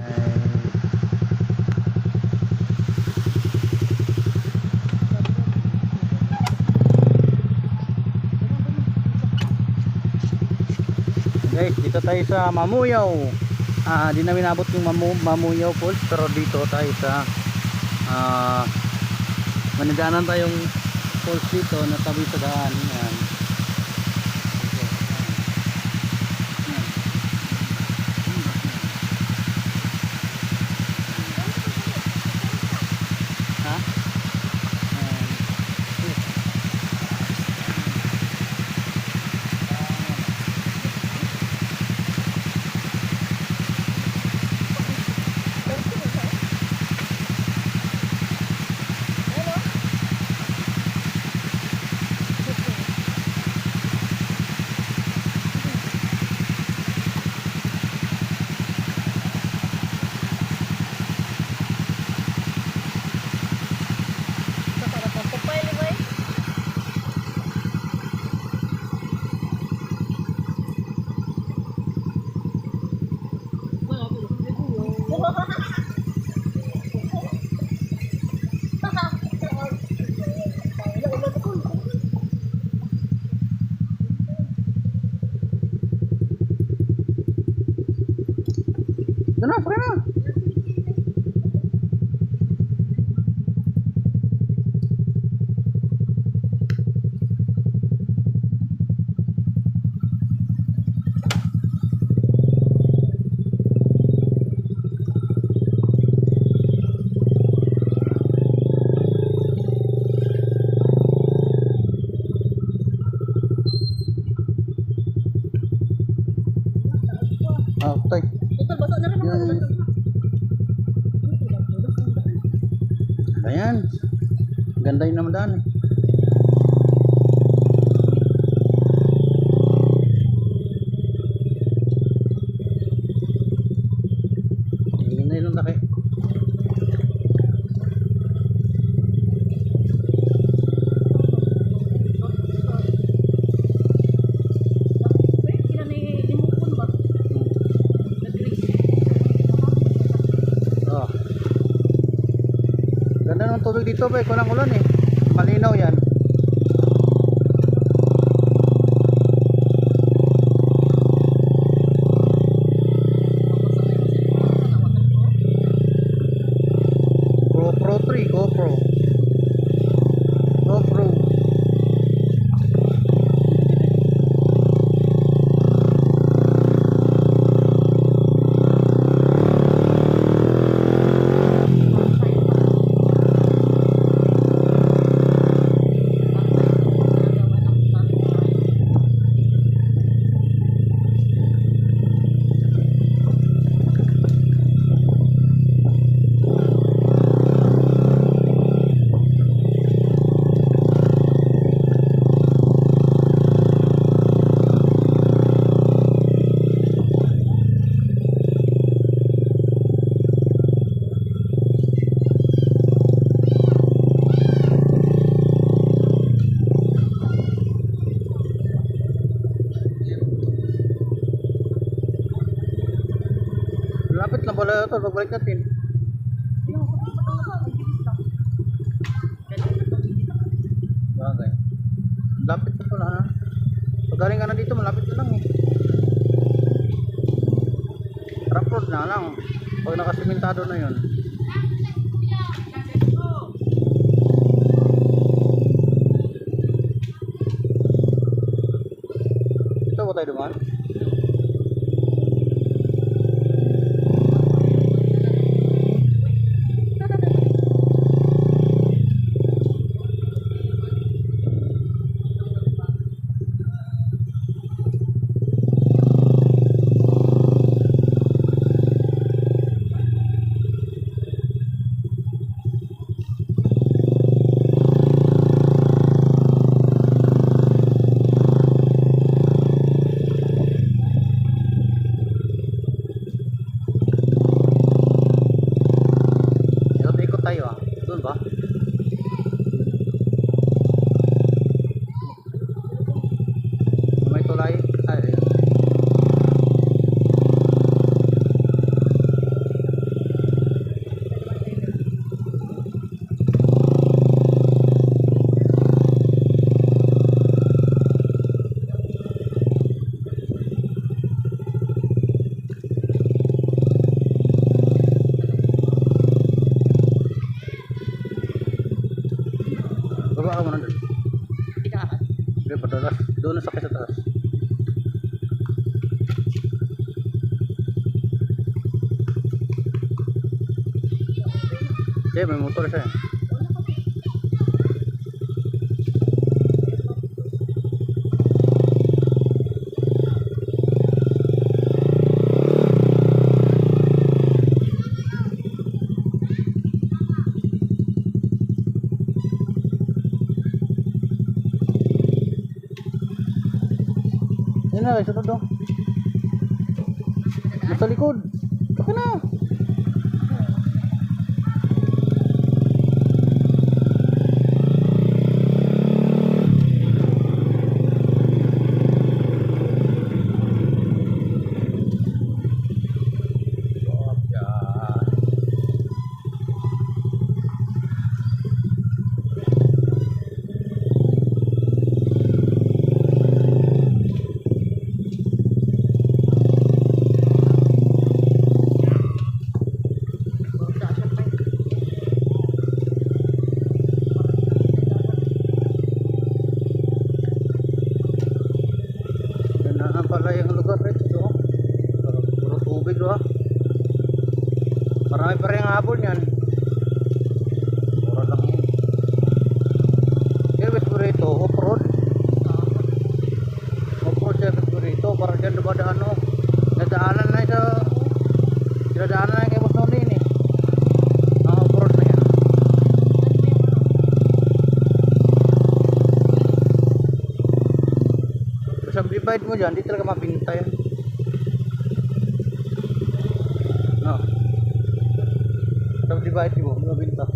Ay, guys, dito tayo sa Mamuyaw. Ah, di namin abot yung Mamuyaw Falls, pero dito tayo sa manidaanan tayong falls dito na tabi sa daan. Yan. Yan. Ha? Ayan. Doon na, sakay na. Ah, tay. Yan. Ayan. Ganda yung naman daan eh. Tingin na yung laki. Oh. Ganda ng tubig dito, ba? Kulang ulan eh. Malinaw yan. GoPro 3, GoPro. GoPro. Lapit na pala ito, pagbalik natin. Bagay. Lapit na pala ha. Pag galing ka na dito, malapit na lang eh. Rough road na lang. Pag nakasimentado na yun. Dito ba tayo dumaan? Ikot-ikot tayo ah. Doon ba? May tulay. Ay, ayun. Doon na sakay sa taas. Hindi, may motor siya eh. Yun na, sunod oh. Nasa likod. Saka na. Yan. Yan na pala yung lugar rito. Oh. Puro tubig, oh. Marami pa rin ang habol niyan. Mura lang yun. Service mo rito, off-road. Off-road service mo rito. Para dyan dumadaan, oh. Nadaanan na ito. Dinadaanan na yung kay Boss Nolin, eh. Ang off-road na yan. Sa divide mo dyan, di talaga mabinta yan. No. Sa divide mo, di mabinta.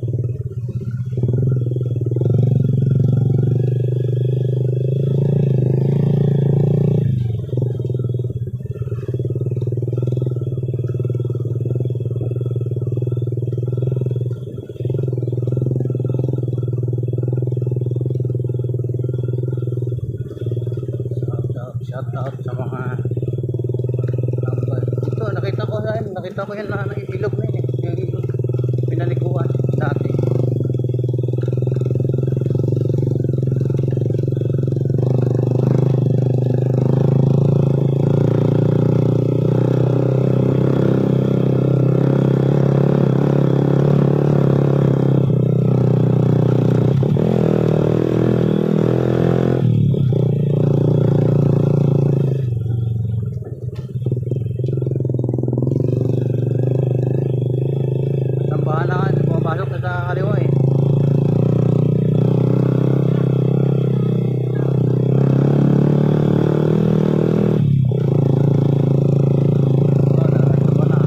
Shout out sa mga tambay. Ito, nakita ko sa nakita ko yan na ilog na yun eh. Yung ilog pinaliguan dati. Tambahan na nga, pumapasok na sa kaliwa eh. Oh, nakasambahan na.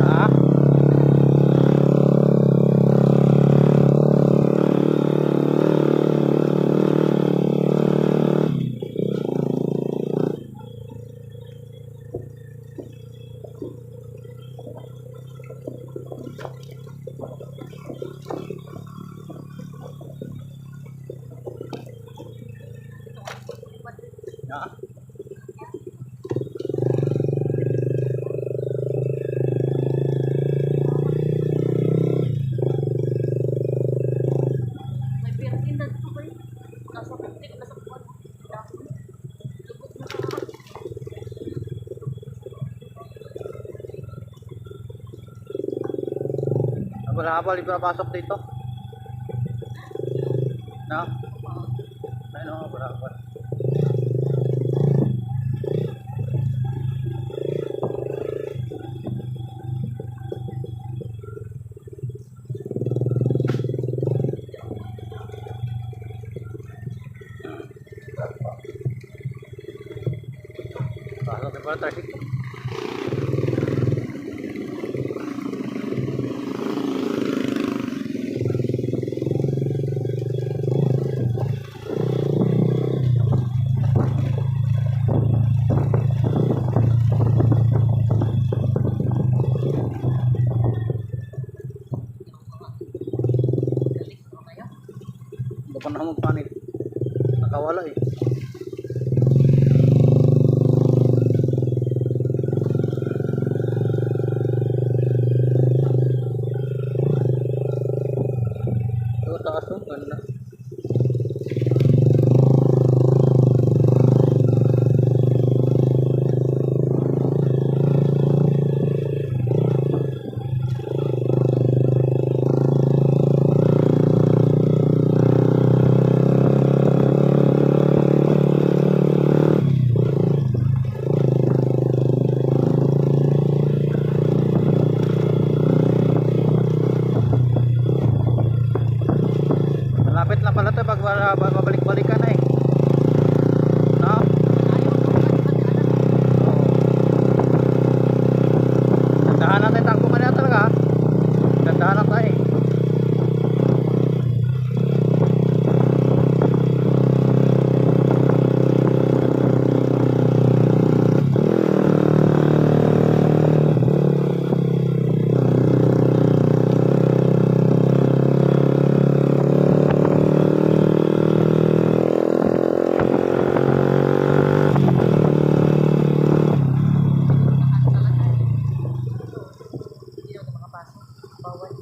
Ha? Ha? May 15 na dito ba yun? Nasa 50, nasa 1. Lubog na ka. Habal-habal, hindi pasok dito. No? Ayun o, habal-habal. Pasok na pala, traffic. Panahon panit. Nakawala eh. Ito, taas oh, ganda. Malapit na pala ito pag babalik-balikan na eh. No? Ayaw ko pa alam. Oo. Dandahan natin, takbo ka na talaga. Ah. Dandahan lang tayo eh. Ano talaga eh. Hindi ako makapasok. Bawal.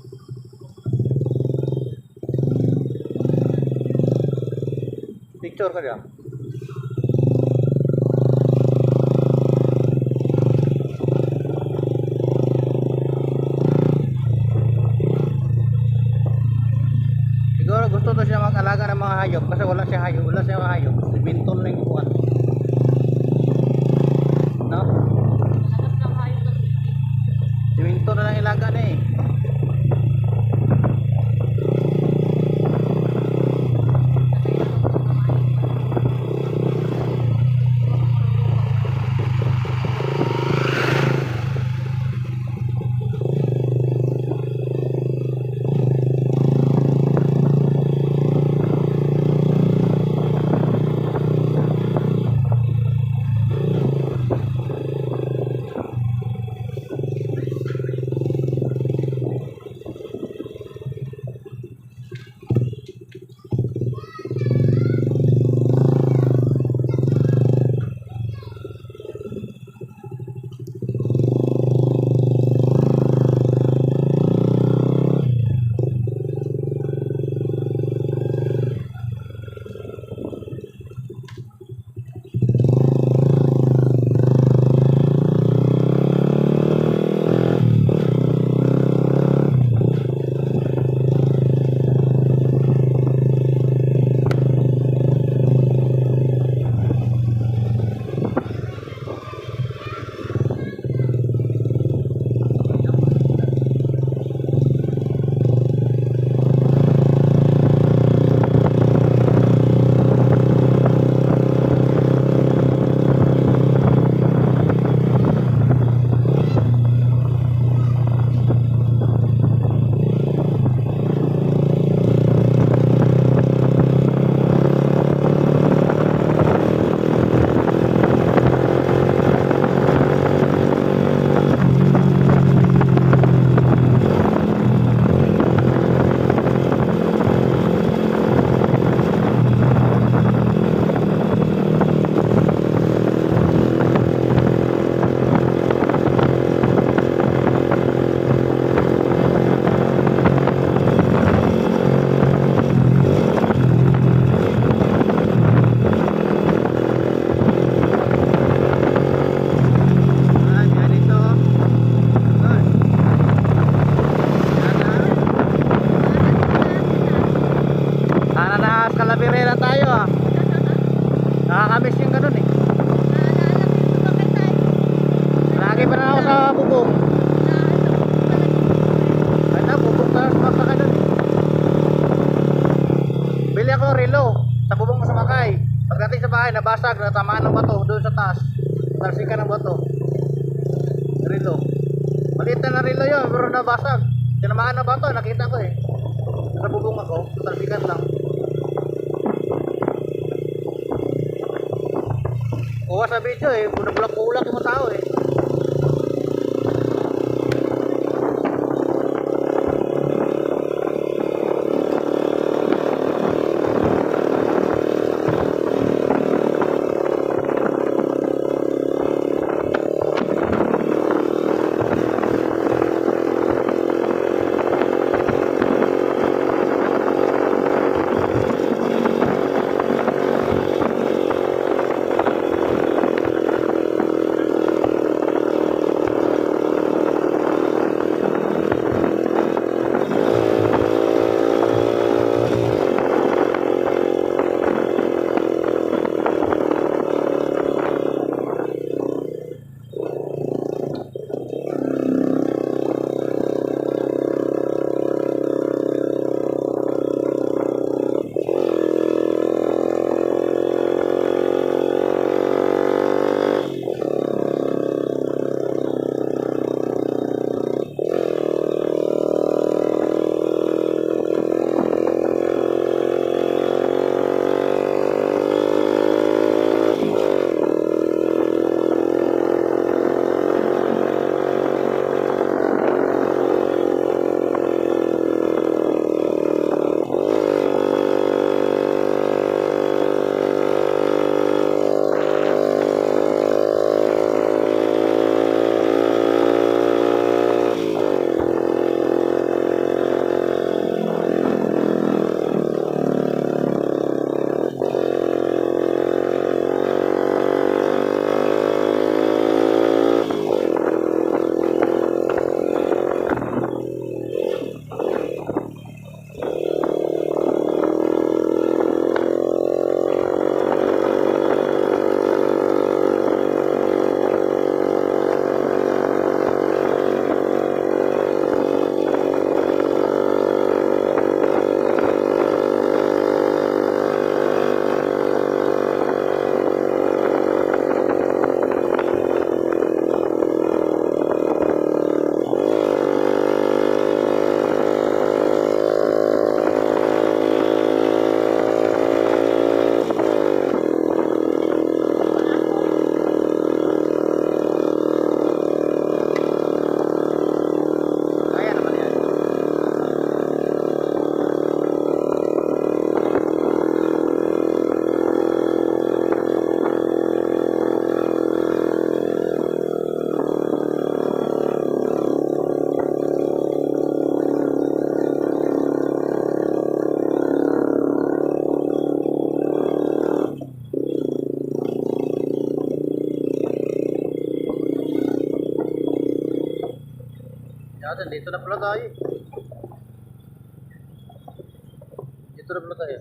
Picture ka diyan. Siguro gusto to siya mag-alaga ng mga hayop kasi wala siya hayop, wala siya hayop. Bintol na yung kuwan. No? Talagang ng hayop ng Siminto na lang ilaga na eh. Ah, ganito. Ay. Yan na. Sana na kalabirera tayo ah. Nakakamiss yung ganun eh. Naalala ko yung sumakay tayo. Lagi pa na ako sa bubong. Naalala ko talaga. Ay na, bubong na sumakay dun eh. Bili ako relo. Sa bubong ko sumakay. Pagdating sa bahay, nabasag, natamaan ng bato doon sa taas. Talsikan ng bato. Relo. Maliit na na relo yun, pero nabasag. Tinamaan ng bato, nakita ko eh. Sa bubong ako, talsikan lang. Kuha sa video eh, bulak-bulak yung mga tao eh. Natin, dito na pala tayo. Dito na pala tayo.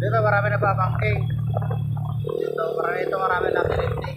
Dito marami na babangking. Dito marami, ito marami na aksidente.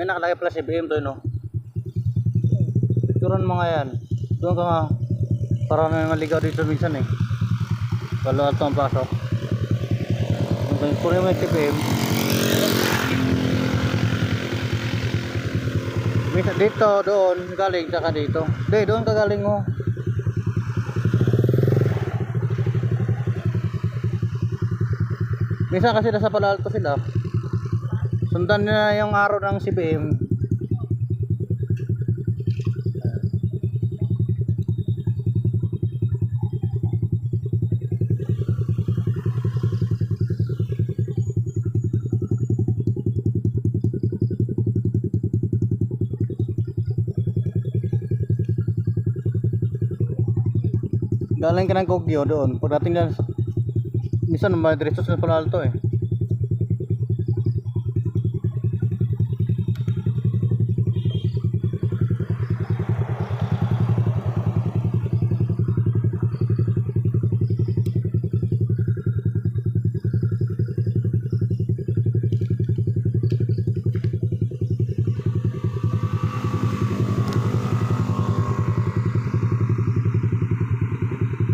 May nakalagay pala CBM doon, no? Picturean mga yan. Doon ka nga. Para may maligaw dito minsan eh. Palo Alto ang pasok. Okay, kunin mo yung CBM. Minsan dito, doon, galing, saka dito. Hindi, doon ka galing mo. Minsan kasi nasa Palo Alto sila. Sundan nila yung araw ng CBM. Galing ka ng Kogyo doon. Pagdating na minsan madiretso sa Palo Alto eh.